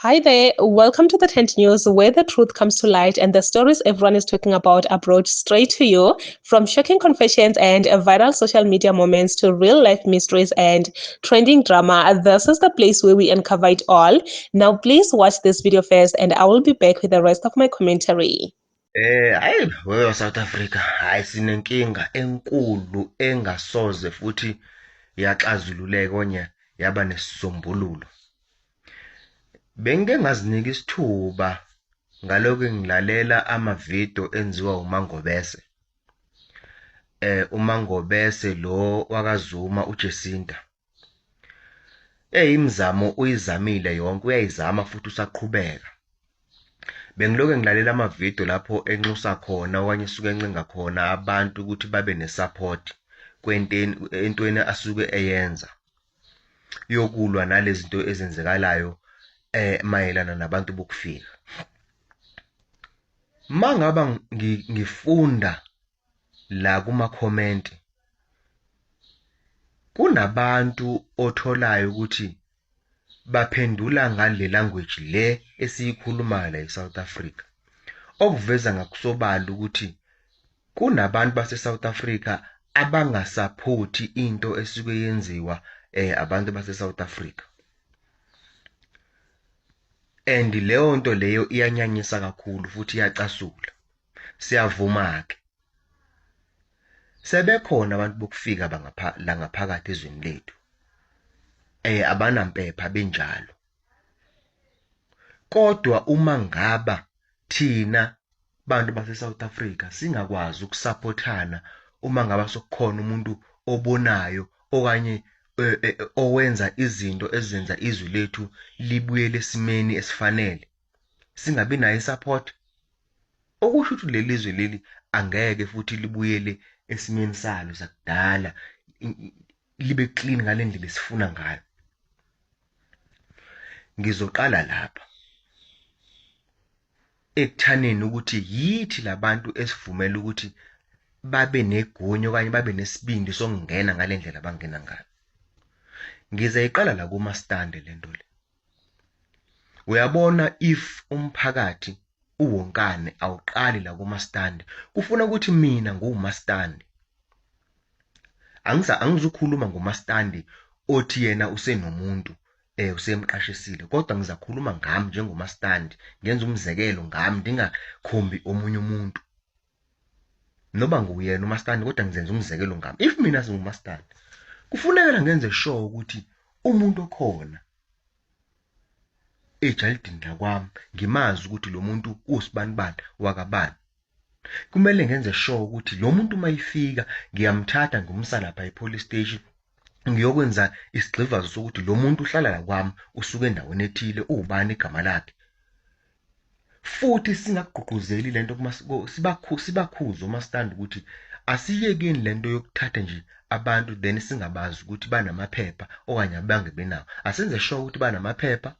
Hi there, welcome to the Tent News, where the truth comes to light and the stories everyone is talking about are brought straight to you. From shocking confessions and viral social media moments to real life mysteries and trending drama, this is the place where we uncover it all. Now, please watch this video first, and I will be back with the rest of my commentary. Hayi wewe South Africa, hayi sinenkinga enkulu engasoze futhi yaxazululeka onya yaba nesisombululo. Bengike ngazinika isithuba ngalokho ngilalela amavidiyo enziwa uMangobese. UMangobese lo wakaZuma uJacinta. Imizamo uyizamile yonke, uyayizama futhi usaqhubeka. Bengilokhu ngilalela amavidiyo lapho enxusa khona okanye esuke encenga khona abantu ukuthi babe ne-support kwenteni entweni asuke eyenza yokulwa nalezi zinto ezenzekalayo mayelana nabantu bokufika. Mangaba ngifunda la kuma-comment, kunabantu otholayo ukuthi baphendula ngale language le esiyikhulumayo la eSouth Africa, okuveza ngakusobala ukuthi kunabantu base-South Africa abangasaphothi into esuke yenziwa abantu base-South Africa. And leyo nto leyo iyanyanyisa kakhulu futhi iyacasula. Siyavuma-ke, sebekhona abantu bokufika la ngaphakathi ezweni lethu, abanampepha benjalo. Kodwa uma ngaba thina bantu base-South Africa singakwazi ukusaphothana uma ngaba sekukhona umuntu obonayo okanye owenza izinto ezenza izwe lethu libuyele esimeni esifanele, singabi nayo i-support, okusho ukuthi leli zwe leli angeke futhi libuyele esimeni salo sakudala, libe clean ngale ndlela esifuna ngayo. Ngizoqala lapha ekuthaneni ukuthi yithi labantu esivumela ukuthi babe negunya okanye babe nesibindi sokungena ngale ndlela abangena ngayo. Ngizayiqala la kumastandi lento le. Uyabona, if umphakathi uwonkane awuqali la kumastandi, kufuna ukuthi mina nguwumastandi, angizukhuluma ngomastandi othi yena usenomuntu usemqashisile, kodwa ngizakhuluma ngami njengomastandi, ngenza umzekelo ngami, ndingakhombi omunye umuntu noba nguyena umastandi, kodwa ngizenza umzekelo ngami. If mina singumastandi, kufuneka ngenze sure ukuthi umuntu okhona ejalidini lakwami ngimazi ukuthi lo muntu usibanibani wakabani. Kumele ngenze sure ukuthi lo muntu uma efika ngiyamthatha ngimsa lapha e-police station, ngiyokwenza isigxivazo sokuthi lo muntu uhlala la kwami, usuke endaweni ethile, uwubani igama lakhe. Futhi singakugqugquzeli lento, sibakhuze omastandi ukuthi asiyekeni lento yokuthatha nje abantu then singabazi ukuthi banamaphepha okanye abangebenawo. Asenze sure ukuthi banamaphepha,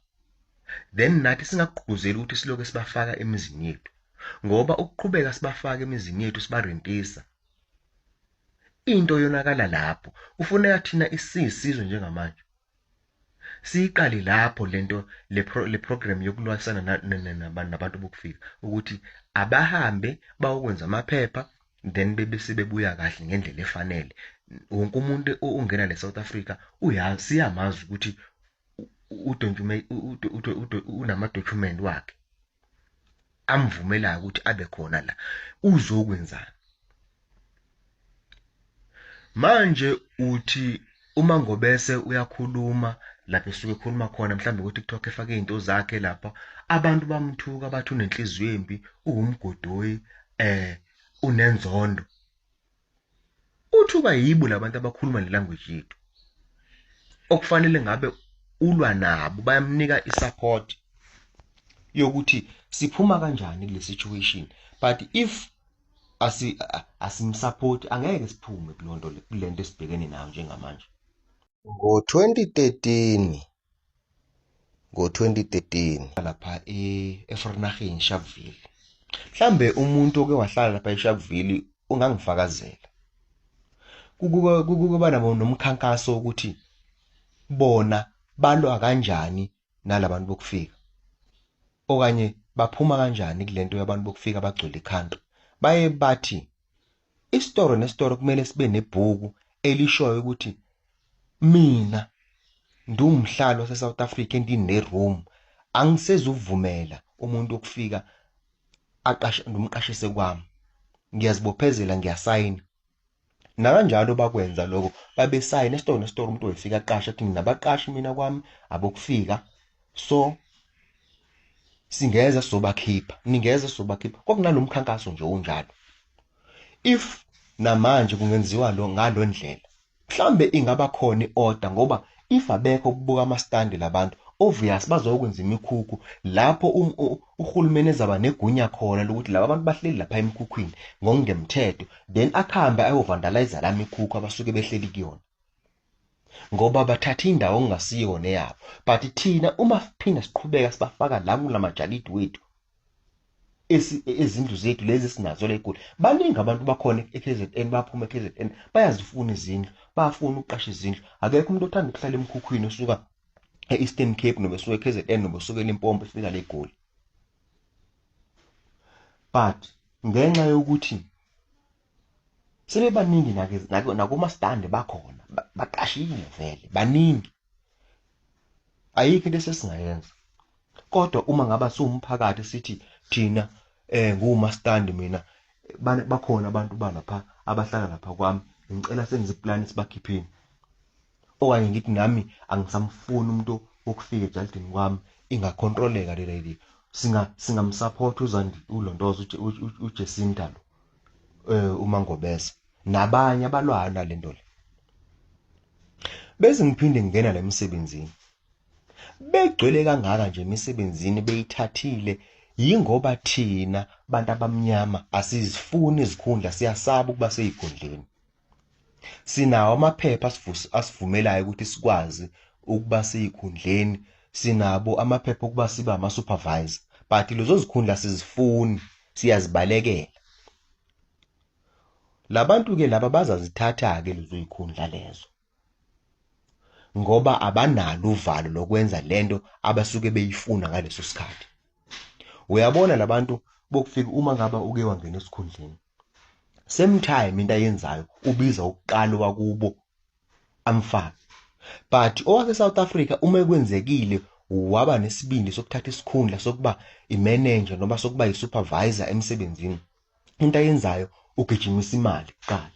then nathi singakugqugquzeli ukuthi silokhu sibafaka emizini yethu, ngoba ukuqhubeka sibafaka emizini yethu sibarentisa, into yonakala lapho. Kufuneka thina isizwe njengamanje siyiqale lapho lento, le program yokulwisana nabantu bokufika, ukuthi abahambe bayokwenza amaphepha, then bebe sebebuya kahle ngendlela efanele. Wonke umuntu ongena le South Africa uyazi, siyamazi ukuthi unama-document wakhe amvumelayo ukuthi abe khona la, uzokwenzani. Manje uthi uma Ngobese uyakhuluma lapho esuke ekhuluma khona, mhlawumbe ku-TikTok, efake izinto zakhe lapha, abantu bamthuka bathi unenhliziyo embi, uwumgodoyi, unenzondo. Uthuka yibo labantu abakhuluma le language yethu, okufanele ngabe ulwa nabo, bayamnika i-support yokuthi siphuma kanjani kule situation. But if asimsupport, angeke siphume kulonto, kulento esibhekene nayo njengamanje. Ngo-2013, ngo-2013 lapha eVereeniging, Sharpeville, mhlambe umuntu oke wahlala lapha eSharpeville ungangifakazela, kukuba nabo nomkhankaso ukuthi bona balwa kanjani nalabantu bokufika. Okanye baphuma kanjani kulento yabantu bokufika bagcwele i-country? Baye bathi isitoro nesitoro kumele sibe nebhuku elishoyo ukuthi mina ngiwumhlali wase-South Africa endine-room, angisezuvumela umuntu okufika aqashe ngimqashise kwami, ngiyazibophezela, ngiyasayina. Nakanjalo bakwenza lokho, babesayina esitolo nesitolo, umuntu wayefika aqashe athi nginabaqashi mina kwami abokufika, so singeza sizobakhipha, ningeza sizobakhipha. Kwakunalo mkhankaso nje onjalo. If namanje kungenziwa lo ngalo ndlela, mhlambe ingaba khona i-order, ngoba if abekho kubuka amastandi labantu, obvious bazokwenza imikhukhu lapho uhulumeni ezaba negunya khona lokuthi laba bantu bahleli lapha emikhukhwini ngokungemthetho, then akuhambe ayovandalize la mikhukhu abasuke behleli kuyona, ngoba bathatha indawo okungasiyona eyabo. But thina uma siphinda siqhubeka sibafaka la kulamajalidi wethu, ezindlu zethu lezi esinazo la eGoli, baningi abantu bakhona e-KZN, baphuma e-KZN, bayazifuna izindlu, bayafuna ukuqasha izindlu. Akekho umuntu othanda ukuhlala emkhukhwini osuka e-Eastern Cape noma esuka e-KZN noma esuka eLimpopo efika la eGoli. But ngenxa yokuthi sebebaningi nakomastandi bakhona, baqashile vele baningi, ayikho into esesingayenza. Kodwa uma ngaba siwumphakathi sithi thina nguwumastandi mina, bakhona abantu balapha abahlala lapha kwami, ngicela senze iplani sibakhipheni, okanye ngithi nami angisamfuni umuntu wokufika ejalidini kwami, ingakhontroleka le lady. Singamsupport uZandi uLontoza uJacinta lo uMangobese nabanye abalwayo nalento le. Bese ngiphinde ngingena la emsebenzini, begcwele kangaka nje emisebenzini beyithathile, yingoba thina bantu abamnyama asizifuni izikhundla, siyasaba ukuba seyikhundleni. Sinawo amaphepha asivumelayo ukuthi sikwazi ukuba seyikhundleni, sinabo amaphepha okuba sibe ama-supervisor, but lezo zikhundla sizifuni, siyazibalekela. Labantu-ke laba bazazithatha-ke lezo yikhundla lezo, ngoba abanalo uvalo lokwenza lento abasuke beyifuna ngaleso sikhathi. Uyabona labantu bokufika, uma ngaba uke wangena esikhundleni, same time into ayenzayo ubiza ukuqala wakubo amfake. But owase South Africa uma kwenzekile waba nesibindi sokuthatha isikhundla sokuba imanager noma sokuba i-supervisor emsebenzini, into ayenzayo ugijimisa imali kuqala.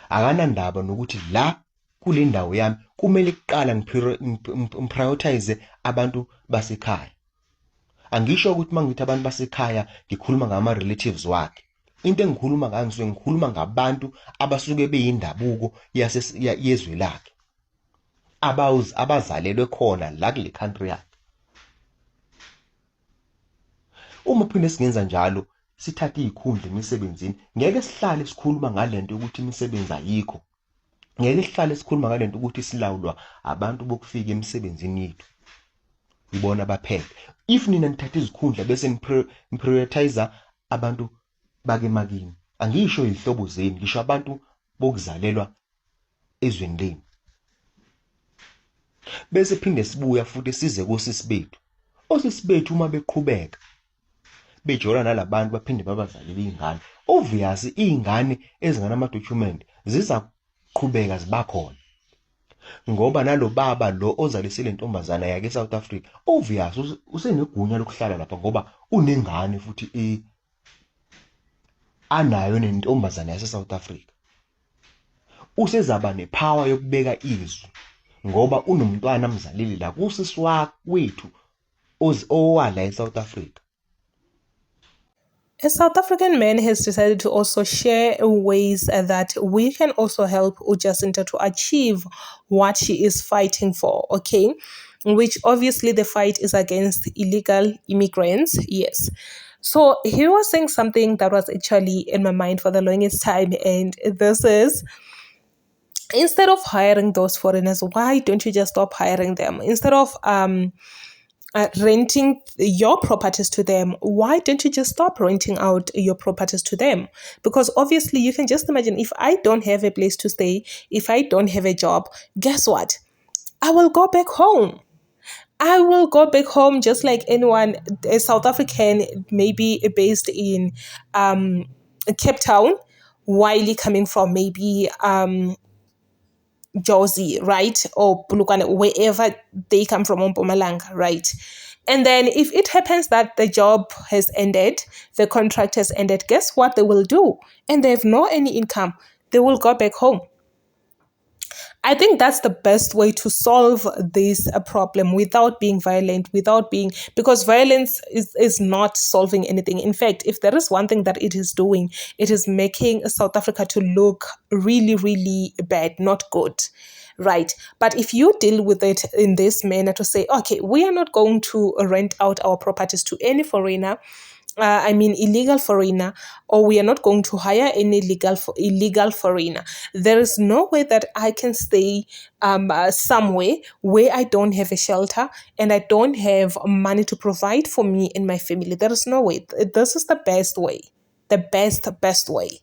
Akanandaba nokuthi la kule ndawo yami kumele kuqala ngiprioritize abantu basekhaya. Angisho ukuthi mangithi abantu basekhaya ngikhuluma ngama relatives wakhe. Into engikhuluma ngayo, ngisuke ngikhuluma ngabantu abasuke beyindabuko yezwe lakhe, abazalelwe khona la kule country yakhe. Uma phinde singenza njalo, sithathe izikhundla emisebenzini, ngeke sihlale sikhuluma ngalento yokuthi imisebenzi ayikho, ngeke sihlale sikhuluma ngalento ukuthi silawulwa abantu bokufika emisebenzini yethu, ibona abaphethe. If nina nithatha izikhundla bese niprioritize abantu bake makini, angisho izihlobo zenu, ngisho abantu bokuzalelwa ezweni lenu. Bese phinde sibuya futhi size kosisi bethu. Osisi bethu uma beqhubeka bejola nalabantu baphinde babazalele iy'ngane, obvious iy'ngane ezinganama-document ziza kuqhubeka zibakhona, ngoba nalo baba lo ozalise le ntombazana yake e-South Africa, obvious usenegunya lokuhlala lapha ngoba unengane futhi anayo nentombazana yase-South Africa. Usezaba nepower yokubeka izwi ngoba unomntwana amzalile la kusisi wethu owala e-South Africa. A South African man has decided to also share ways that we can also help Jacinta to achieve what she is fighting for, okay? Which obviously the fight is against illegal immigrants, yes. So he was saying something that was actually in my mind for the longest time, and this is, instead of hiring those foreigners, why don't you just stop hiring them? Instead of renting your properties to them, why don't you just stop renting out your properties to them? Because obviously you can just imagine, if I don't have a place to stay, if I don't have a job, guess what? I will go back home. I will go back home just like anyone, a South African, maybe based in Cape Town, while coming from maybe Jozi, right? Or Polokwane, wherever they come from, Mpumalanga, right? And then if it happens that the job has ended, the contract has ended, guess what they will do? And they have no any income. They will go back home. I think that's the best way to solve this problem without being violent, without being, because violence is not solving anything. In fact, if there is one thing that it is doing, it is making South Africa to look really, really bad, not good. Right. But if you deal with it in this manner to say, okay, we are not going to rent out our properties to any foreigner, I mean illegal foreigner, or we are not going to hire any illegal foreigner. There is no way that I can stay somewhere where I don't have a shelter and I don't have money to provide for me and my family. There is no way. This is the best way, the best way.